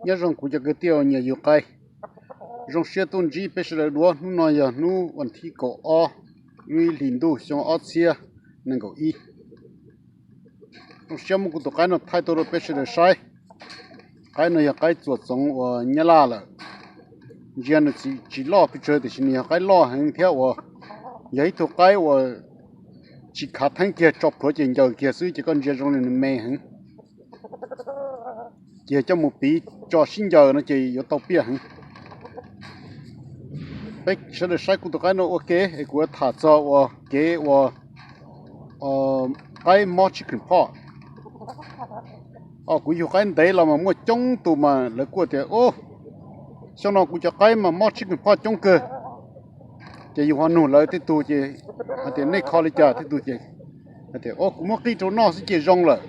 Nyob zoo kuv cov kwv tij nyiam yug qaib. Zoo siab tuaj ntsib peb sawv daws dua. Hnub no yog hnub vas thib kaum ob, ib hlis ntuj xyoo ob txhiab nees nkaum ib. Zoo siab muab kuv tus qaib no thaij tuaj rau peb sawv daws saib. Qaib no yog qaib txuas txoov uas nyab laj lawm. Ntsia nws tsis loj pes tsawg tiam sis nws yog qaib loj heev thiab uas yog ib tug qaib uas tsis khav theeb kiag, tso plhuav ces ncaws kiag xwb ces koj ntsia zoo li nws me heev. Ces coj mus piv tso sib ncaws no ces yuav tau piaj heev. Peb sawv daws saib kuv tus qaib no ua ke es kuv tham txog uas kev uas qaib mob chicken pox. Kuv yug qaib ntev los mas muaj coob tus mas lawv kuj tias, xyoo no kuv cov qaib mas mob chicken pox coob kawg. Ces yus ho nug lawv, tej tug ces hais tias nej kho li cas, tej tug ces hais tias kuv muab qij rau noj xwb ces zoo lawm.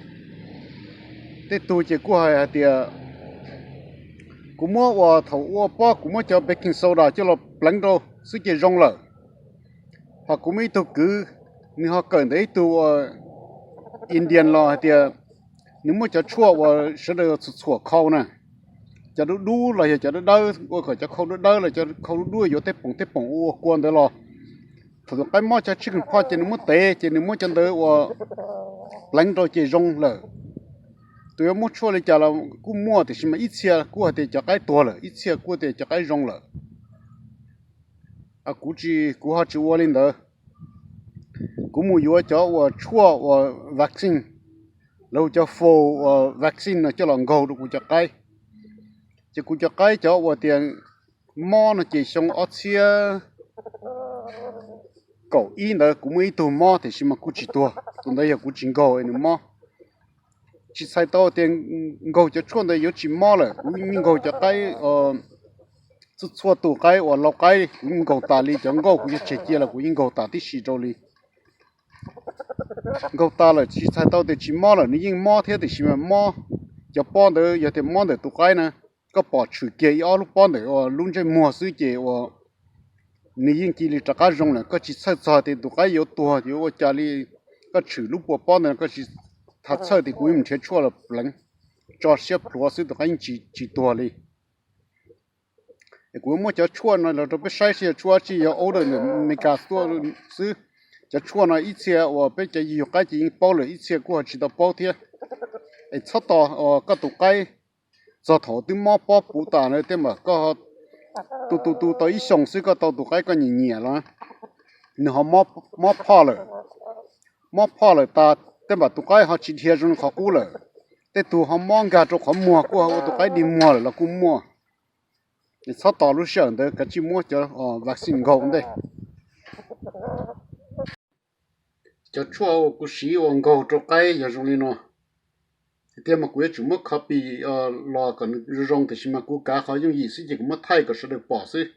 Tej tug ces kuj hais hais tias kuv muab uas thaum ua pob kuv muab cov baking soda coj los pleev rau xwb ces zoo lawm. Ho kuv muaj ib tug kwv, nws ho kawm ntawm ib tug uas Indian los hais tias nws muab cov tshuaj uas sawv daws txhuam khau na, cov dub dub los yog cov dawb dawb, ua kom cov khau dawb dawb los cov khau dub dub yuav tej poom tej poom ua kua ntawd los, thaum tus qaib mob cov chicken pox ces nws muab tev ces nws muab cov ntawd uas pleev rau ces zoo lawm. Tus yuav muab tshuaj li cas los kuj muaj tiam sis mas ib txhia kuj hais tias cov qaib tuag lawm, ib txhia kuj tias cov qaib zoo lawm. Kuv tsis, kuv ho tsis ua li ntawd. Kuv mus yuav cov uas tshuaj uas vaccine, lawv hu cov flu uas vaccine no coj los nkaug rau kuv cov qaib. Ces kuv cov qaib cov uas tias mob no ces xyoo ob txhiab kaum ib ntawd kuv muaj ib tug mob tiam sis mas kuj tsis tuag, tus ntawd yog kuv tsis nkaug nws mob. Tsis txhais tau tias nkaug cov tshuaj ntawd yuav tsis mob lawm, kuv yeej nkaug cov qaib, txhua txhua tus qaib uas lau qaib kuv yeej nkaug tas li, cov nkauj kuv yuav tseg cia los kuv yeej nkaug tas tib si rau li. Nkaug tas lawm tsis txhais tau tias tsis mob lawm, nws yeej mob thiab tiam sis mas mob, cov pob ntawd yog tias mob ntawm tus qaib na, koj pom tshwm kiag ib ob lub pob ntawm uas lub ntsej muag xwb ces uas nws yeej cia li rov qab zoo lawm. Koj tsis txhawj txog tias tus qaib yuav tuag yuav ua cas li, koj tshwm lub puas pob ntawd koj tsis txhawj tias kuv yeej mus nrhiav tshuaj los pleev, tso siab plhuav xwb tus qaib yeej tsis tuag li. Es kuv muab cov tshuaj no los rau peb saib seb yog tshuaj dab tsi, yog order ntawm Amelikas tuaj xwb. Cov tshuaj no ib txhia uas peb cov yug qaib ces yeej paub lawm, ib txhia kuj ho tsis tau paub thiab. Es txhob tos koj tus qaib txog thaum twb mob pob puv tas na tej mas koj tu tu tu tau ib xyoos xwb koj tau tus qaib koj nyiam nyiam los nws ho mob phoj lawm. Mob phoj lawm tas tej mas tus qaib ho tsis dhia zoo li qhov qub lawm. Tej tug ho mob nkag rau qhov muag kuj ho ua tus qaib dig muag lawm los kuj muaj. Txhob tos lub sij hawm ntawd, kav tsij muab cov vaccine nkaug ua ntej. Cov tshuaj uas kuv siv uas nkaug rau qaib yog zoo li no. Tiag mas kuv yuav tsum muab copy los kom nws zoo zoo tiam sis mas kuv kav qhov yooj yim xwb ces kuv muab thaij kom sawv daws pom xwb.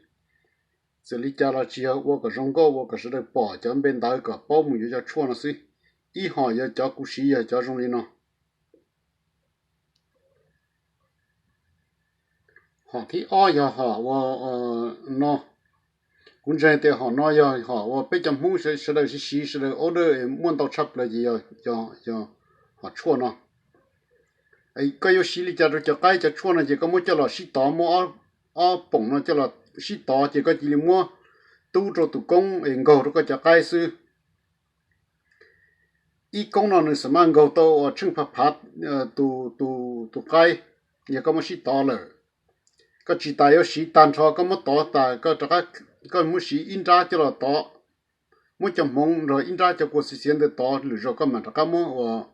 Txawm li cas los tsis yog ua kom zoo nkauj, ua kom sawv daws pom cov npe ntawv kom paub mus yuav cov tshuaj no xwb. Ib hom yog cov kuv siv yog cov zoo li no. Hom thib ob yog hom uas no. Kuv ntseeg tias hom no yog hom uas peb cov Hmoob sawv daws siv siv sawv daws order muaj ntau tshaj plaws ces yog hom tshuaj no. Koj yuav siv li cas rau cov qaib? Cov tshuaj no ces koj muab coj los sib tov, muab ob poom no coj los sib tov ces koj cia li muab tub rau tus koob es nkaug rau koj cov qaib xwb. Ib koob no nws xam maj nkaug tau uas tsheej phav phav tus qaib, yog koj muab sib tov lawm. Koj tsis tas yuav siv tag nrho, koj muab tov tas koj rov qab, koj muab siv ib nrab coj los tov, muab cov hmoov nrog ib nrab cov kua xiav xiav ntawd tov, lwm zaus koj mam rov qab muab uas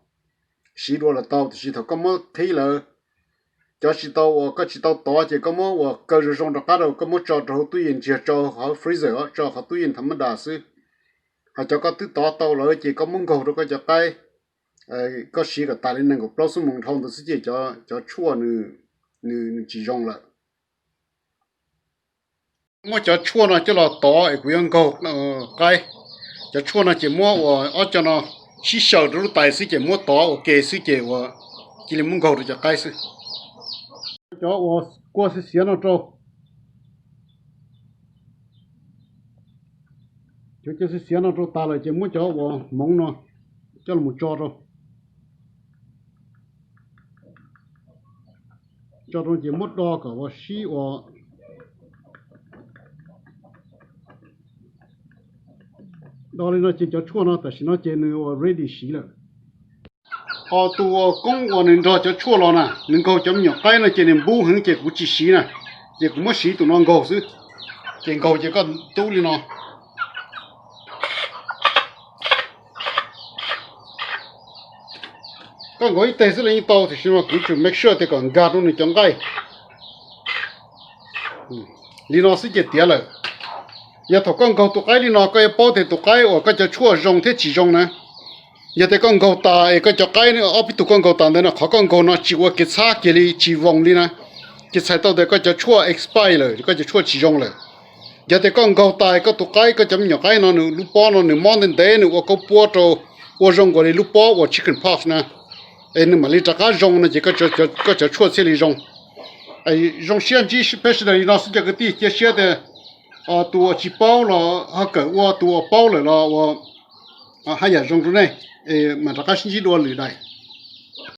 siv dua los tau, tiam sis thaum koj muab qhib lawm, cov tsis tau uas koj tsis tau tov ces koj muab uas kaw zoo zoo rov qab rau, koj muab tso rau hauv tub yees, ntsiag tso hauv freezer, tso qhov tub yees thav mab das xwb. Ho cov koj twb tov tau lawm ces koj muab nkaug rau koj cov qaib, koj siv kom tas li nees nkaum plaub xuab moos dhau ntawd xwb ces cov tshuaj nws tsis zoo lawm. Muab cov tshuaj no coj los tov es kuv yuav nkaug qaib. Cov tshuaj no ces muab uas ob co no sib xyaw rau lub tais xwb ces muab tov ua ke xwb ces uas cia li muab nkaug rau cov qaib xwb. Cov uas kua xiav xiav no rau, cov kua xiav xiav no rau tas lawm ces muab cov uas hmoov no coj los tso rau. Tso rau ces muab do kom ua sib ua. Do li no ces cov tshuaj no tam sim no ces nws ua ready siv lawm. Ho tus uas koob uas nws nrog cov tshuaj los na, nws nkaug cov me nyuam qaib no ces nws npub heev ces kuv tsis siv na, ces kuv muab siv tus no nkaug xwb. Ces nkaug ces koj tub li no. Koj nkaug ib teg xwb los yeej tau, tiam sis mas kuv tsuas make sure tias kom nkag rau nws cov nqaij. Li no xwb ces tiav lawm. Yog thaum koj nkaug tus qaib li no koj yuav paub tias tus qaib uas koj cov tshuaj zoo thiab tsis zoo na. Yog tias koj nkaug tas es koj cov qaib ob peb tug koj nkaug tas ntawd no, qhov koj nkaug no tsis ua kev txhab kiag li, tsis voos li na, ces txhais tau tias koj cov tshuaj expire lawm, koj cov tshuaj tsis zoo lawm. Yog tias koj nkaug tas koj tus qaib, koj cov me nyuam qaib no nws lub pob no nws mob ntev ntev nws ua kaub puab rau, ua zoo nkaus li lub pob uas chicken pox na, es nws mam li rov qab zoo no ces koj cov tshuaj thiaj li zoo. Zoo siab ntsib peb sawv daws li no xwb cov kwv tij, cia siab tias tus uas tsis paub los ho kawm ua, tus uas paub lawm los ua haj yam zoo rau nej, es mam rov qab sib ntsib dua lwm daim.